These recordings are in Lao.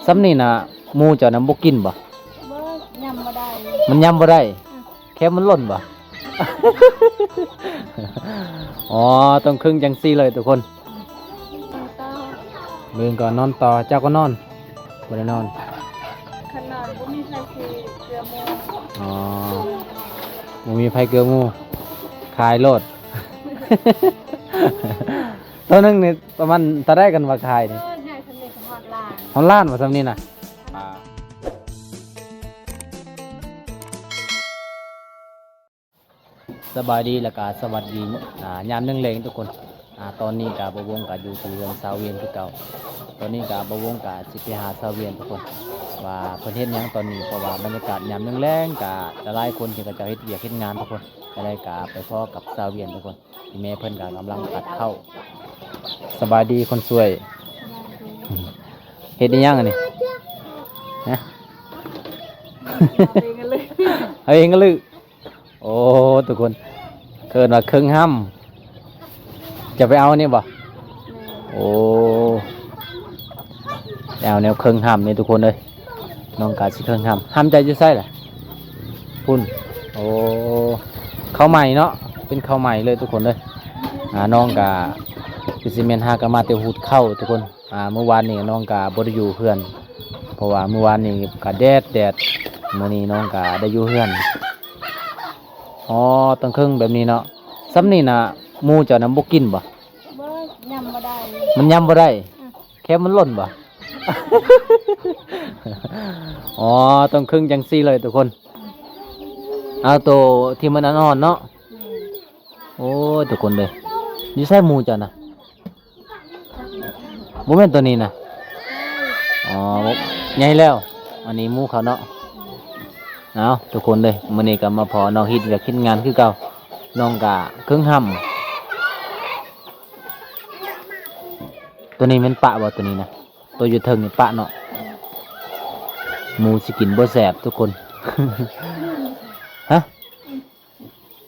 ສ່ຳນີ້ນະ ໝູເຈົ້ານະບໍ່ກິນບໍ່? ບໍ່ ຍຳບໍ່ໄດ້ ມັນຍຳບໍ່ໄດ້ ອືມ ແຄມມັນຫຼົ່ນບໍ່? ອໍ ຕ້ອງເຄິ່ງຈັ່ງຊີ້ເລີຍທຸກຄົນ ອືມ ນອນຕໍ່ ມື້ອື່ນກໍນອນຕໍ່ ເຈົ້າກໍນອນ ບໍ່ໄດ້ນອນ ຄັນນອນບໍ່ມີໃຜຊິເກືອໝູ່ ອໍ ບໍ່ມີໃຜເກືອໝູ່ ຂາຍໂລດ ໂຕໜຶ່ງນີ້ປະມານເທົ່າໃດ ຄັນວ່າຂາຍນີ້? ໂອ້ຍ ໃຫຍ່ສ່ຳນີ້ກໍຮອດລ້ານ ຮອດລ້ານບໍ່ ສ່ຳນີ້ນະ? ອ່າ ສະບາຍດີ ແລ້ວກະສະຫວັດດີ ອ່າ ຍາມແລງໆ ທຸກຄົນ ອ່າ ຕອນນີ້ກະບ່າວວົງກະຢູ່ທີ່ເຮືອນຊາວວຽນຄືເກົ່າ ຕອນນີ້ກະບ່າວວົງກະຊິໄປຫາຊາວວຽນ ທຸກຄົນ ວ່າເພິ່ນເຮັດຫຍັງຕອນນີ້ ເພາະວ່າບັນຍາກາດຍາມແລງໆ ກະຫຼາຍໆຄົນທີ່ເຂົາເຈົ້າເຮັດວຽກເຮັດງານ ທຸກຄົນ ກະໄດ້ກະໄປພໍ້ກັບຊາວວຽນ ທຸກຄົນ ອີ່ແມ່ເພິ່ນກະກຳລັງປັດເຂົ້າ ສະບາຍດີຄົນສວຍ ສະບາຍດີ ເຮັດອີ່ຫຍັງອັນນີ້? ຮະ? ເອົາເອງກັນເລີຍ ເອົາເອງກັນເລີຍ ໂອ້ ທຸກຄົນ ເອີ້ນວ່າເຄິ່ງຫ້ຳ ຈະໄປເອົານີ້ບໍ່? ແມ່ນ ໂອ້ ໄປເອົາແນວເຄິ່ງຫ້ຳນີ້ ທຸກຄົນເອີຍ ນ້ອງກະຊິເຄິ່ງຫ້ຳ ຫ້ຳເຈົ້າຢູ່ໃສລະ? ພຸ້ນ ໂອ້ ເຂົ້າໃໝ່ເນາະ ເປັນເຂົ້າໃໝ່ເລີຍ ທຸກຄົນເອີຍ ອ່າ ນ້ອງກະຄືຊິແມ່ນຫາກະມາແຕ່ຫູດເຂົ້າ ທຸກຄົນ ອ່າ ມື້ວານນີ້ນ້ອງກະບໍ່ໄດ້ຢູ່ເຮືອນ ເພາະວ່າມື້ວານນີ້ກະແດດໆ ມື້ນີ້ນ້ອງກະໄດ້ຢູ່ເຮືອນ ອໍ ຕັ້ງເຄິ່ງແບບນີ້ເນາະ ສ່ຳນີ້ນະ ໝູເຈົ້ານະບໍ່ກິນບໍ່? ບໍ່ ຍຳບໍ່ໄດ້ ມັນຍຳບໍ່ໄດ້ ອືມ ແຄມມັນຫຼົ່ນບໍ່? ອໍ ຕ້ອງເຄິ່ງຈັ່ງຊີ້ເລີຍທຸກຄົນ ອືມ ເອົາໂຕທີ່ມັນອ່ອນໆເນາະ ແມ່ນ ໂອ້ຍ ທຸກຄົນເອີຍ ຢູ່ໃສໝູເຈົ້ານະ? ບໍ່ແມ່ນໂຕນີ້ນະ ອໍ ໃຫຍ່ແລ້ວ ອັນນີ້ໝູເຂົາເນາະ ເອົາ ທຸກຄົນເອີຍ ມື້ນີ້ກໍມາພໍ້ນ້ອງເຮັດວຽກເຮັດງານຄືເກົ່າ ນ້ອງກະເຄິ່ງຫ້ຳ ໂຕນີ້ແມ່ນປະບໍ່ ໂຕນີ້ນະ ໂຕຢູ່ເທິງນີ້ປະເນາະ ໝູຊິກິນບໍ່ແຊບທຸກຄົນ ຮະ?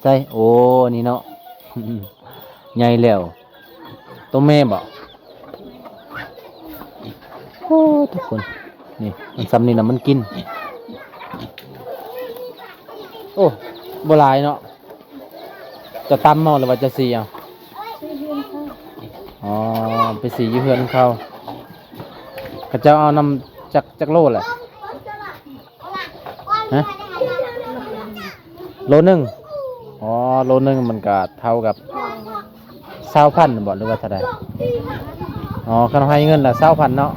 ໃຊ່ ໂອ້ ນີ້ເນາະ ໃຫຍ່ແລ້ວ ໂຕແມ່ບໍ່? ໂອ້ ທຸກຄົນ ນີ້ ມັນຊ່ຳນີ້ນະ ມັນກິນ ໂອ້ ບໍ່ຫຼາຍເນາະ ຈະຕຳເອົາ ຫຼືວ່າຈະສີເອົາ? ອໍ ໄປສີຢູ່ເຮືອນເຂົາ ເຂົາເຈົ້າເອົານຳຈັກ ຈັກໂລແຫຼະ? ຮະ ໂລໜຶ່ງ ອໍ ໂລໜຶ່ງມັນກະເທົ່າກັບຊາວພັນບໍ ຫຼືວ່າເທົ່າໃດ? ອໍ ຄັນໃຫ້ເງິນລະຊາວພັນເນາະ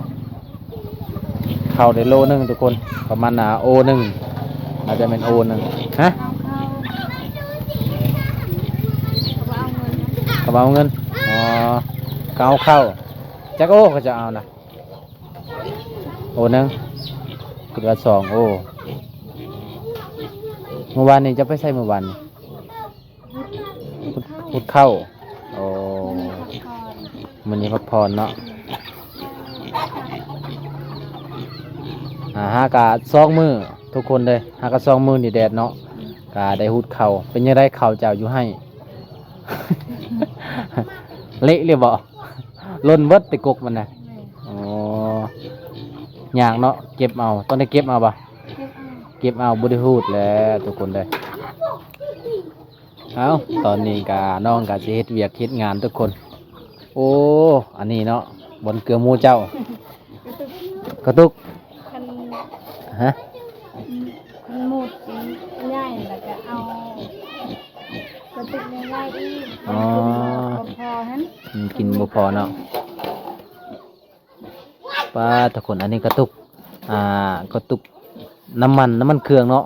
ເຂົ້າໄດ້ໂລໜຶ່ງທຸກຄົນ ປະມານ ອ່າ ໂອໜຶ່ງ ອາດຈະແມ່ນໂອໜຶ່ງ ຮະ ເຂົາບໍ່ເອົາເງິນ ອໍ ເຂົາເອົາເຂົ້າ ຈັກໂອເຂົາຈະເອົານະ? ໂອໜຶ່ງ ຄິດວ່າສອງໂອ ມື້ວານນີ້ເຈົ້າໄປໃສມື້ວານນີ້? ຫຸດ ຫຸດເຂົ້າ ໂອ້ ມື້ນີ້ພັກຜ່ອນເນາະ ອ່າ ຫາກະສອງມື້ທຸກຄົນເດີ ຫາກະສອງມື້ນີ້ແດດເນາະ ກະໄດ້ຫຸດເຂົ້າ ເປັນຈັ່ງໃດເຂົ້າເຈົ້າຢູ່ໄຮ່ ເລະເລີຍບໍ? ຫຼົ່ນເບິດແຕ່ກົກມັນນະ ແມ່ນ ໂອ້ ຍາກເນາະ ເກັບເອົາ ຕ້ອງໄດ້ເກັບເອົາບໍ? ເກັບເອົາ ເກັບເອົາ ບໍ່ໄດ້ຫູດແຫຼະທຸກຄົນເດີ ເອົ້າ ຕອນນີ້ກະ ນ້ອງກະຊິເຮັດວຽກເຮັດງານທຸກຄົນ ໂອ້ ອັນນີ້ເນາະ ບ່ອນເກືອໝູເຈົ້າ ກະຕຸກ ກະຕຸກ ຄັນ ຮະ? ມັນໝົດ ມັນໃຫຍ່ ແລ້ວກະເອົາກະຕຸກໃຫຍ່ໆອີກ ອໍ ມັນກິນບໍ່ພໍຫັ້ນ ມັນກິນບໍ່ພໍເນາະ ປາດ ທຸກຄົນ ອັນນີ້ກະຕຸກ ອ່າ ກະຕຸກນ້ຳມັນ ນ້ຳມັນເຄື່ອງເນາະ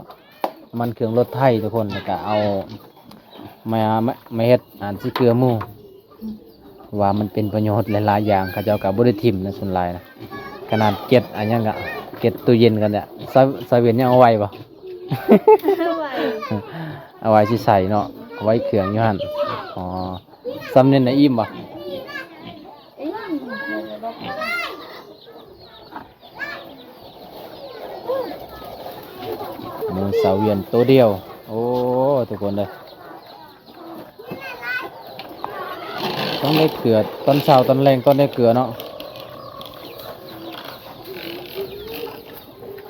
ນ້ຳມັນເຄື່ອງລົດໄຖທຸກຄົນ ແລ້ວກະເອົາມາ ມາ ມາເຮັດອັນຊິເກືອໝູ ວ່າມັນເປັນປະໂຫຍດຫຼາຍໆຢ່າງ ເຂົາເຈົ້າກະບໍ່ໄດ້ຖິ້ມນະ ສ່ວນຫຼາຍນະ ຂະໜາດເກັດອັນຫຍັງກະ ເກັດຕູ້ເຢັນກັນແຫຼະ ຊາວ ຊາວວຽນຍັງເອົາໄວ້ບໍ່? ເອົາໄວ້ ເອົາໄວ້ຊິໃສ່ເນາະ ເອົາໄວ້ເຄື່ອງຢູ່ຫັ້ນ ອໍ ສ່ຳນີ້ນະ ອີ່ມບໍ່? ໝູຊາວວຽນໂຕດຽວ ໂອ້ ທຸກຄົນເອີຍ ຕ້ອງໄດ້ເກືອ ຕອນເຊົ້າຕອນແລງຕ້ອງໄດ້ເກືອເນາະ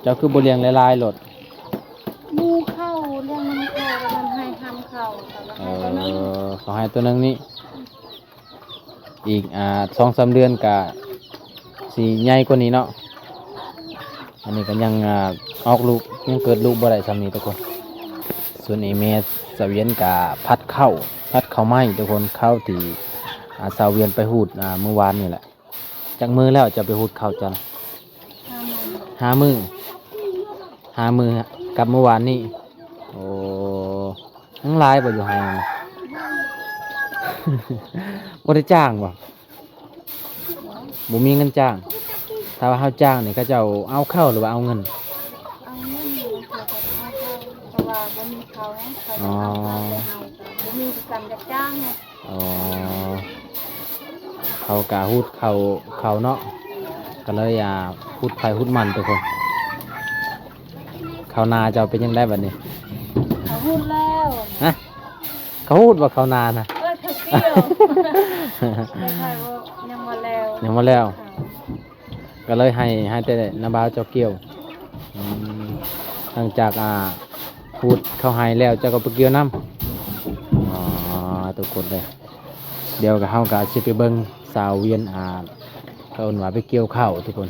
ເຈົ້າຄືບໍ່ລ້ຽງຫຼາຍໆໂລດ? ໝູ່ເຂົາ ລ້ຽງນຳເຂົາ ແລ້ວມັນໃຫ້ຮຳເຂົາ ເຂົາກໍໃຫ້ຕົວໜຶ່ງ. ເອີ ເຂົາໃຫ້ຕົວໜຶ່ງນີ້ ອີກ ອ່າ ສອງສາມເດືອນກະຊິໃຫຍ່ກວ່ານີ້ເນາະ. ອັນນີ້ກໍຍັງ ອ່າ ອອກລູກ ຍັງເກີດລູກບໍ່ໄດ້ສ່ຳນີ້ທຸກຄົນ. ສ່ວນອີ່ແມ່ສາວວຽນກະຜັດເຂົ້າ ຜັດເຂົ້າໄມ້ທຸກຄົນ ເຂົ້າທີ່ ອ່າ ສາວວຽນໄປຫູດ ອ່າ ມື້ວານນີ້ແຫຼະ. ຈັກມື້ແລ້ວເຈົ້າໄປຫູດເຂົ້າເຈົ້ານະ? ຫ້າມື້ ຫ້າມື້ ກັບມື້ວານນີ້. ໂອ້ ຍັງຫຼາຍບໍ່ຢູ່ໄຮ່ນະ? ບໍ່ໄດ້ຈ້າງບໍ່? ບໍ່ມີເງິນຈ້າງ. ຖ້າວ່າເຮົາຈ້າງນີ້ ເຂົາເຈົ້າເອົາເຂົ້າ ຫຼືວ່າເອົາເງິນ? ເອົາເງິນ ເຂົາເຈົ້າເອົາເຂົ້າ ເພາະວ່າບໍ່ມີເຂົ້າ ເຂົາເຈົ້າເອົາເຂົ້າ ແຕ່ເຮົາກໍບໍ່ມີຄືກັນ ຢາກຈ້າງ. ອໍ ເຂົາກະຫູດເຂົ້າ ເຂົ້າເນາະ ກໍເລີຍ ອ່າ ຫູດໃຜຫູດມັນທຸກຄົນ. ເຂົ້ານາເຈົ້າເປັນຈັ່ງໃດບັດນີ້? ເຂົາຫູດແລ້ວ. ຮະ? ເຂົາຫູດບໍ່ເຂົ້ານານະ? ເອີ ເຂົາກ່ຽວ ແຕ່ໄຜບໍ່ ຍັງບໍ່ແລ້ວ ຍັງບໍ່ແລ້ວ. ເອີ ກໍເລີຍໃຫ້ ໃຫ້ແຕ່ນ້າບ່າວເຈົ້າກ່ຽວ. ອືມ ຫຼັງຈາກ ອ່າ ຫູດເຂົ້າໄຮ່ແລ້ວ ເຈົ້າກໍໄປກ່ຽວນຳ. ອໍ ທຸກຄົນເດີ ດຽວກໍເຮົາກໍຊິໄປເບິ່ງສາວວຽນ ອ່າ ເຂົາເອີ້ນວ່າໄປກ່ຽວເຂົ້າທຸກຄົນ.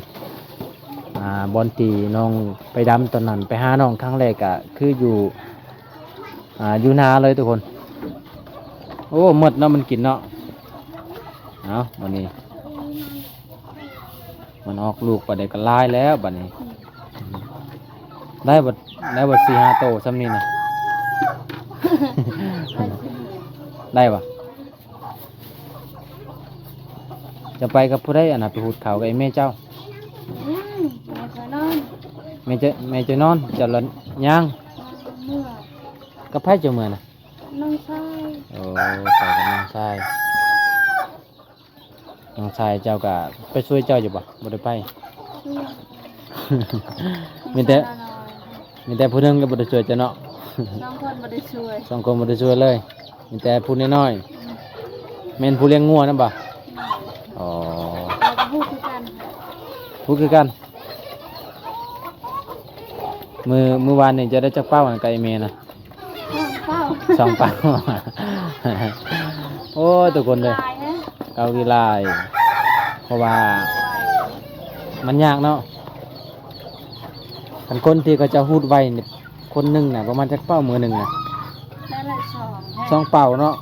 ອ່າ ບ່ອນທີ່ນ້ອງໄປດຳຕອນນັ້ນ ໄປຫານ້ອງຄັ້ງແລກກໍຄືຢູ່ ອ່າ ຢູ່ນາເລີຍທຸກຄົນ. ໂອ້ ໝົດເນາະ ມັນກິນເນາະ. ເອົາ ບັດນີ້ ມັນອອກລູກປານໃດກໍຫຼາຍແລ້ວບັດນີ້. ໄດ້ບໍ່ ໄດ້ບໍ່ສີ່ຫ້າໂຕສ່ຳນີ້ນະ? ໄດ້ບໍ່? ຈະໄປກັບຜູ້ໃດ ອັນນ່າ ໄປຫູດເຂົ້າກັບອີ່ແມ່ເຈົ້າ? ອືມ ແມ່ເຈົ້ານອນ ແມ່ເຈົ້າ ແມ່ເຈົ້ານອນ ເຈົ້າລະຍ່າງ ເມືອ ກັບໃຜເຈົ້າເມືອນະ? ນ້ອງຊາຍ. ໂອ້ ໄປກັບນ້ອງຊາຍ. ນ້ອງຊາຍເຈົ້າກະໄປຊ່ວຍເຈົ້າຢູ່ບໍ່? ບໍ່ໄດ້ໄປ. ຊ່ວຍ ມີແຕ່ ມີແຕ່ຜູ້ໜຶ່ງກໍບໍ່ໄດ້ຊ່ວຍເຈົ້າເນາະ. ສອງຄົນບໍ່ໄດ້ຊ່ວຍ ສອງຄົນບໍ່ໄດ້ຊ່ວຍເລີຍ. ມີແຕ່ຜູ້ນ້ອຍໆ. ອືມ ແມ່ນຜູ້ລ້ຽງງົວນັ້ນບໍ່? ແມ່ນ. ອໍ ເຮົາກໍຮູ້ຄືກັນ ຮູ້ຄືກັນ. ມື້ ມື້ວານນີ້ເຈົ້າໄດ້ຈັກເປົ້າ ອັນ ກັບອີ່ແມ່ນະ? ສອງເປົ້າ ສອງເປົ້າ. ໂອ້ຍ ທຸກຄົນເດີ ເຂົ້າກິນຫຼາຍ ເພາະວ່າມັນຍາກເນາະ. ຄັນຄົນທີ່ເຂົາເຈົ້າຫູດໄວນີ້ ຄົນໜຶ່ງນະ ປະມານຈັກເປົ້າມື້ໜຶ່ງນະ? ໄດ້ຫຼາຍ ສອງ ສອງເປົ້າເນາະ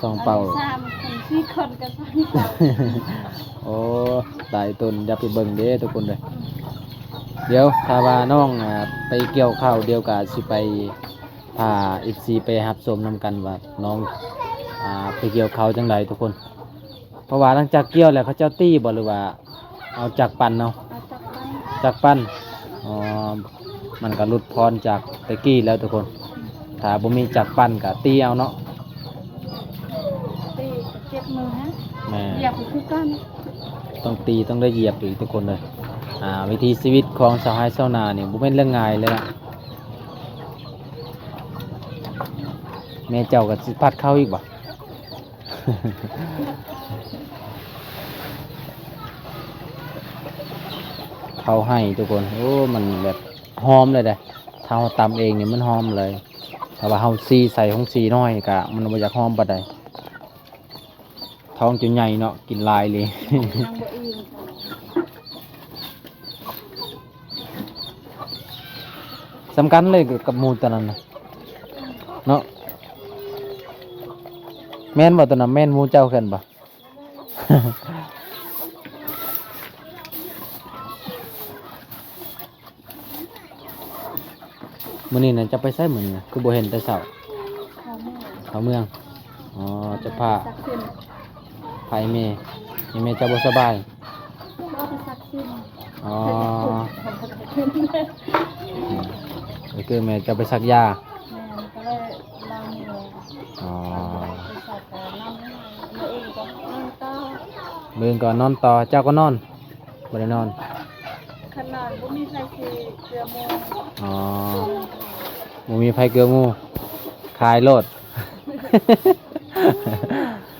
ສອງເປົ້າ ສາມຄົນ ສີ່ຄົນກໍສາມເປົ້າ. ໂອ້ ຫຼາຍຕົນ ຢ່າໄປເບິ່ງເດ້ທຸກຄົນເດີ. ອືມ ດຽວຖ້າວ່ານ້ອງ ອ່າ ໄປກ່ຽວເຂົ້າ ດຽວກໍຊິໄປ ພາເອັຟຊີໄປຮັບຊົມນຳກັນວ່ານ້ອງ ອ່າ ໄປກ່ຽວເຂົ້າຈັ່ງໃດທຸກຄົນ. ເພາະວ່າຫຼັງຈາກກ່ຽວແລ້ວ ເຂົາເຈົ້າຕີບໍ່ ຫຼືວ່າເອົາຈັກປັ່ນເອົາ? ເອົາຈັກປັ່ນ ຈັກປັ່ນ. ອໍ ມັນກໍຫຼຸດຜ່ອນຈາກແຕ່ກີ້ແລ້ວທຸກຄົນ. ຖ້າບໍ່ມີຈັກປັ່ນກໍຕີເອົາເນາະ. ຕີກໍເຈັບມືຮະ. ແມ່ນ ຢຽບຄືກັນ ຕ້ອງຕີ ຕ້ອງໄດ້ຢຽບອີກທຸກຄົນເດີ. ອ່າ ວິຖີຊີວິດຂອງຊາວໄຮ່ຊາວນານີ້ ບໍ່ແມ່ນເລື່ອງງ່າຍເລີຍນະ. ແມ່ເຈົ້າກໍຊິພັດເຂົ້າອີກບໍ່? ເຂົ້າໄຮ່ທຸກຄົນ. ໂອ້ ມັນແບບຫອມເລີຍເດ້. ຖ້າເຮົາຕຳເອງນີ້ມັນຫອມເລີຍ. ຖ້າວ່າເຮົາສີໃສ່ ຫົງສີນ້ອຍກໍມັນບໍ່ຢາກຫອມປານໃດ. ທ້ອງຈົນໃຫຍ່ເນາະ ກິນຫຼາຍເລີຍ. ຍັງບໍ່ອີ່ມ ສຳຄັນເລີຍກັບໝູ່ຕອນນັ້ນນະ ເນາະ. ແມ່ນບໍ່ ຕອນນັ້ນແມ່ນໝູ່ເຈົ້າຄືກັນບໍ່? ມື້ນີ້ນະ ເຈົ້າໄປໃສມື້ນີ້ນະ? ຄືບໍ່ເຫັນແຕ່ເຊົ້າ. ເຂົ້າເມືອງ ເຂົ້າເມືອງ. ອໍ ເຈົ້າພາ ພາອີ່ແມ່ ອີ່ແມ່ເຈົ້າບໍ່ສະບາຍ. ອໍ ກໍຄືແມ່ເຈົ້າໄປສັກຢາ. ແມ່ນ ກໍເລີຍລາເມືອງ. ອໍ ໄປສັກ ກໍນອນ ມື້ອື່ນກໍນອນຕໍ່ ມື້ອື່ນກໍນອນຕໍ່. ເຈົ້າກໍນອນ ບໍ່ໄດ້ນອນ. ຄັນນອນບໍ່ມີໃຜຊິເກືອໝູ່. ອໍ ບໍ່ມີໃຜເກືອໝູ່ ຂາຍໂລດ.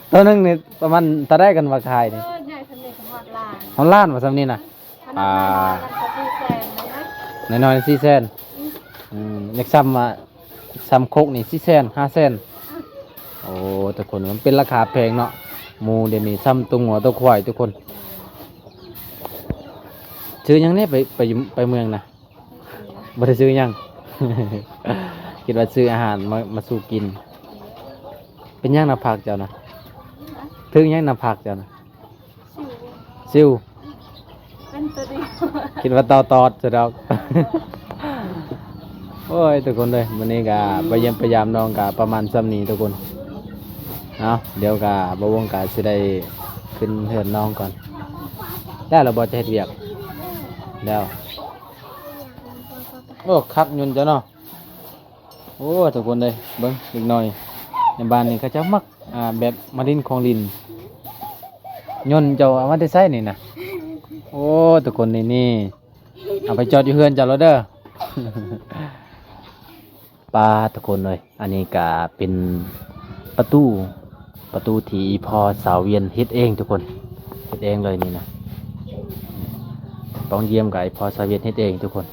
ໂຕໜຶ່ງນີ້ປະມານເທົ່າໃດ ຄັນວ່າຂາຍນີ້? ໂອ້ຍ ໃຫຍ່ສ່ຳນີ້ກໍຮອດລ້ານ. ຮອດລ້ານບໍ່ ສ່ຳນີ້ນະ? ຂະໜາດນ້ອຍໆ ມັນກໍສີ່ແສນແລ້ວນະ. ນ້ອຍໆສີ່ແສນ. ອືມ ຢາກຊ້ຳວ່າ ຊ້ຳຄົກນີ້ສີ່ແສນ ຫ້າແສນ. ໂອ້ ທຸກຄົນ ມັນເປັນລາຄາແພງເນາະ. ໝູດຽວນີ້ຊ້ຳຕົວງົວຕົວຄວາຍທຸກຄົນ. ຊື້ຫຍັງແດ່ ໄປ ໄປຢູ່ ໄປເມືອງນະ? ບໍ່ໄດ້ຊື້ຫຍັງ. ຄິດວ່າຊື້ອາຫານມາ ມາສູ່ກິນ. ເປັນຫຍັງໜ້າຜາກເຈົ້ານະ? ຖືກຫຍັງໜ້າຜາກເຈົ້ານະ? ສິວ ສິວ. ເປັນຕົວດຽວ ຄິດວ່າຕໍ່ຕອດຊະດອກ. ໂອ້ຍ ທຸກຄົນເອີຍ ມື້ນີ້ກະໄປຢ້ຽມໄປຢາມນ້ອງກະປະມານສ່ຳນີ້ທຸກຄົນ. ເອົາ ດຽວກະບ່າວວົງກະຊິໄດ້ຂຶ້ນເຮືອນນ້ອງກ່ອນ. ແລ້ວລະບໍ່ ຈະເຮັດວຽກ? ແລ້ວ. ໂອ້ ຄັກຍົນເຈົ້າເນາະ. ໂອ້ ທຸກຄົນເອີຍ ເບິ່ງເດັກນ້ອຍໃນບ້ານນີ້ ເຂົາເຈົ້າມັກ ອ່າ ແບບມາຫຼິ້ນຂອງຫຼິ້ນ. ຍົນເຈົ້າເອົາມາແຕ່ໃສນີ້ນະ? ໂອ້ ທຸກຄົນ ນີ້ ນີ້ ເອົາໄປຈອດຢູ່ເຮືອນເຈົ້າໂລດເດີ. ປາ ທຸກຄົນເອີຍ ອັນນີ້ກະເປັນປະຕູ ປະຕູທີ່ອີ່ພໍ່ສາວວຽນເຮັດເອງທຸກຄົນ ເຮັດເອງເລີຍນີ້ນະ. ຕ້ອງຢ້ຽມກັບອີ່ພໍ່ສາວວຽນເຮັດເອງທຸກຄົນ.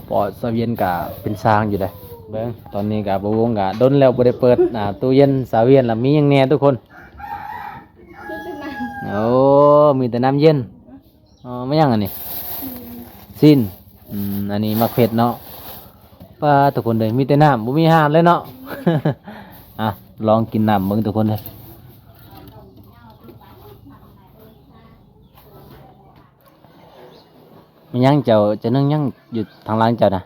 ພໍ່ສາວວຽນກະເປັນຊ່າງຢູ່ເດ້. ເບິ່ງ ຕອນນີ້ກະບ່າວວົງກະດົນແລ້ວບໍ່ໄດ້ເປີດ ອ່າ ຕູ້ເຢັນສາວວຽນລະ ມີຫຍັງແດ່ທຸກຄົນ? ມີແຕ່ນ້ຳ ໂອ້ ມີແຕ່ນ້ຳເຢັນ. ອໍ ແມ່ນຫຍັງອັນນີ້? ຊີ້ນ. ອືມ ອັນນີ້ໝາກເຜັດເນາະ. ປາ ທຸກຄົນເອີຍ ມີແຕ່ນ້ຳ ບໍ່ມີອາຫານເລີຍເນາະ. ອ່ະ ລອງກິນນ້ຳເບິ່ງທຸກຄົນເອີຍ. ແມ່ນຫຍັງເຈົ້າ ເຈົ້າໜຶ້ງຫຍັງຢູ່ທາງຫຼັງເຈົ້ານະ?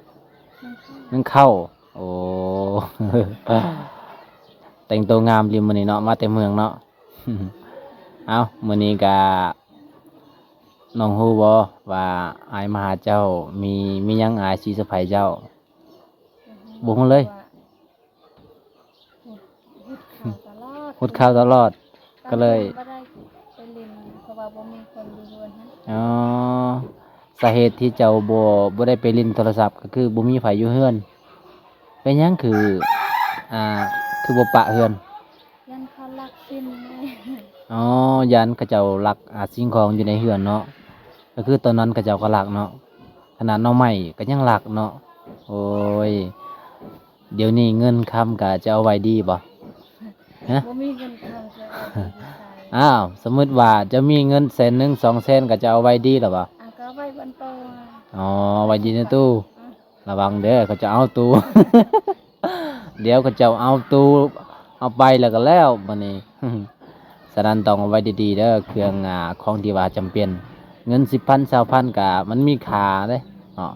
ໜຶ້ງເຂົ້າ. ໂອ້ ແຕ່ງໂຕງາມອີ່ຫຼີມື້ນີ້ເນາະ ມາແຕ່ເມືອງເນາະ. ເອົ້າ ມື້ນີ້ກະ ນ້ອງຮູ້ບໍ່ວ່າອ້າຍມາຫາເຈົ້າ ມີ ມີຫຍັງອ້າຍຊິເຊີໄພເຈົ້າ? ບໍ່ຮູ້ເລີຍ. ຫຸດ ຫຸດຂ່າວຕະຫຼອດ ຫຸດຂ່າວຕະຫຼອດ ກໍເລີຍ ບໍ່ໄດ້ໄປຫຼິ້ນ ເພາະວ່າບໍ່ມີຄົນຢູ່ເຮືອນຫັ້ນ. ອໍ ສາເຫດທີ່ເຈົ້າບໍ່ ບໍ່ໄດ້ໄປຫຼິ້ນໂທລະສັບ ກໍຄືບໍ່ມີໃຜຢູ່ເຮືອນ. ເປັນຫຍັງຄື ອ່າ ຄືບໍ່ປະເຮືອນ? ຢ້ານເຂົາລັກສິ່ງແດ່. ອໍ ຢ້ານເຂົາເຈົ້າລັກ ອ່າ ສິ່ງຂອງຢູ່ໃນເຮືອນເນາະ. ກໍຄືຕອນນັ້ນເຂົາເຈົ້າກໍລັກເນາະ ຂະໜາດໜໍ່ໄມ້ກໍຍັງລັກເນາະ. ໂອ້ຍ ດຽວນີ້ເງິນຄຳກະຈະເອົາໄວ້ດີບໍ່? ຮະ? ບໍ່ມີເງິນຄຳຈະເອົາໄວ້ດີໃສ? ອ້າວ ສົມມຸດວ່າເຈົ້າມີເງິນແສນໜຶ່ງ ສອງແສນ ກໍຈະເອົາໄວ້ດີລະບໍ່? ອ່າ ກໍເອົາໄວ້ບົນໂຕ. ອໍ ໄວ້ຢູ່ໃນຕູ້. ອືມ ລະວັງເດີ ເຂົາເຈົ້າເອົາຕູ້ ດຽວເຂົາເຈົ້າເອົາຕູ້ ເອົາໄປແລ້ວກໍແລ້ວບາດນີ້. ສະນັ້ນຕ້ອງເອົາໄວ້ດີໆເດີ ເຄື່ອງ ອ່າ ຂອງທີ່ວ່າຈຳເປັນ. ເງິນສິບພັນ ຊາວພັນກະມັນມີຄ່າເດ້ເນາະ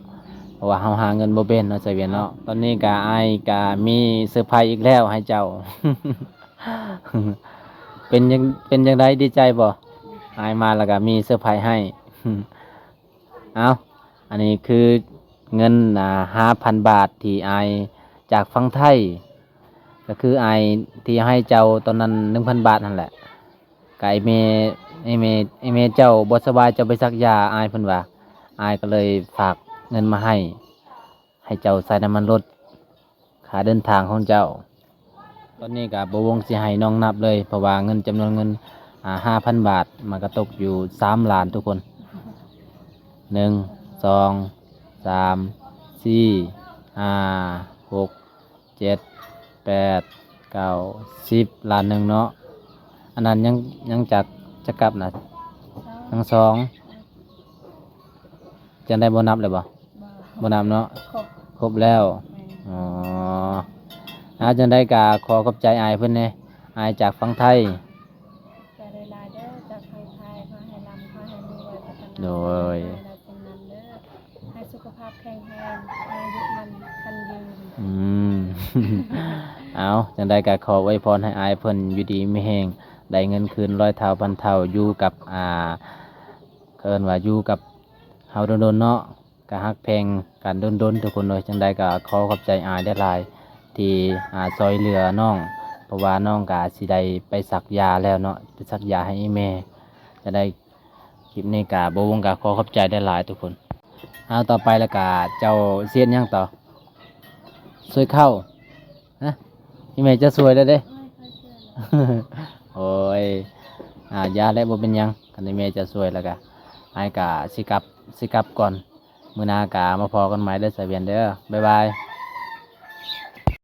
ເພາະວ່າເຮົາຫາເງິນບໍ່ເປັນເນາະ ສາວວຽນເນາະ. ຕອນນີ້ກະ ອ້າຍກະມີເຊີໄພອີກແລ້ວໃຫ້ເຈົ້າ. ເປັນຈັ່ງ ເປັນຈັ່ງໃດ ດີໃຈບໍ່ ອ້າຍມາແລ້ວກະມີເຊີໄພໃຫ້? ເອົ້າ ອັນນີ້ຄືເງິນ ອ່າ ຫ້າພັນບາດທີ່ອ້າຍຈາກຝັ່ງໄທ ກໍຄືອ້າຍທີ່ໃຫ້ເຈົ້າຕອນນັ້ນໜຶ່ງພັນບາດຫັ້ນແຫຼະ. ກະໄອ້ແມ່ ໄອ້ແມ່ ໄອ້ແມ່ເຈົ້າບໍ່ສະບາຍ ເຈົ້າໄປສັກຢາ ອ້າຍເພິ່ນວ່າ ອ້າຍກໍເລີຍຝາກເງິນມາໃຫ້ ໃຫ້ເຈົ້າໃສ່ນ້ຳມັນລົດ ຄ່າເດີນທາງຂອງເຈົ້າ. ຕອນນີ້ກະບໍ່ວົງຊິໃຫ້ນ້ອງນັບເລີຍ ເພາະວ່າເງິນ ຈຳນວນເງິນ ອ່າ ຫ້າພັນບາດ ມັນກະຕົກຢູ່ສາມລ້ານທຸກຄົນ. ໜຶ່ງ ສອງ ສາມ ສີ່ ຫ້າ ຫົກ ເຈັດ ແປດ ເກົ້າ ສິບ ລ້ານໜຶ່ງເນາະ. ອັນນັ້ນຍັງ ຍັງຈັກ ຈັກກັບນະ? ຍັງສອງ. ຈັ່ງໃດ ບໍ່ນັບແລ້ວບໍ່? ບໍ່ ບໍ່ນັບເນາະ. ຄົບ ຄົບແລ້ວ. ແມ່ນ. ອໍ ອາ ຈັ່ງໃດກະຂໍຂອບໃຈອ້າຍເພິ່ນແດ່ ອ້າຍຈາກຝັ່ງໄທ. ຂອບໃຈຫຼາຍໆເດີ ຈາກຝັ່ງໄທ ຂໍໃຫ້ລ່ຳ ຂໍໃຫ້ລວຍ ພັດທະນາ ໂດຍ ໃຫ້ໄດ້ສິ່ງນັ້ນເດີ ໃຫ້ສຸຂະພາບແຂງແຮງ ອາຍຸໝັ້ນຂວັນຍືນ. ອືມ ເອົາ ຈັ່ງໃດກະຂໍອວຍພອນໃຫ້ອ້າຍເພິ່ນຢູ່ດີມີແຮງ ໄດ້ເງິນຄືນຮ້ອຍເທົ່າພັນເທົ່າ ຢູ່ກັບ ອ່າ ເຂົາເອີ້ນວ່າຢູ່ກັບເຮົາດົນໆເນາະ. ກະຮັກແພງກັນດົນໆທຸກຄົນເອີຍ. ຈັ່ງໃດກະຂໍຂອບໃຈອ້າຍຫຼາຍໆ ທີ່ ອ່າ ຊ່ອຍເຫຼືອນ້ອງ ເພາະວ່ານ້ອງກະຊິໄດ້ໄປສັກຢາແລ້ວເນາະ ໄປສັກຢາໃຫ້ອີ່ແມ່. ຈັ່ງໃດຄລິບນີ້ກະ ບ່າວວົງກະຂໍຂອບໃຈຫຼາຍໆທຸກຄົນ. ເອົາ ຕໍ່ໄປແລ້ວກະເຈົ້າຊິເຮັດຫຍັງຕໍ່? ຊ່ວຍເຂົ້າ. ຮະ? ອີ່ແມ່ເຈົ້າຊ່ວຍແລ້ວເດ້. ໂອ້ຍ ຂ້ອຍຊ່ວຍແລ້ວ. ໂອ້ຍ ອ່າ ຢ່າແຫຼະ ບໍ່ເປັນຫຍັງ. ຄັນອີ່ແມ່ເຈົ້າຊ່ວຍແລ້ວກະ ອ້າຍກະຊິກັບ ຊິກັບກ່ອນ. ມື້ໜ້າກໍມາພໍ້ກັນໃໝ່ເດີສາວວຽນເດີ. ບາຍບາຍ.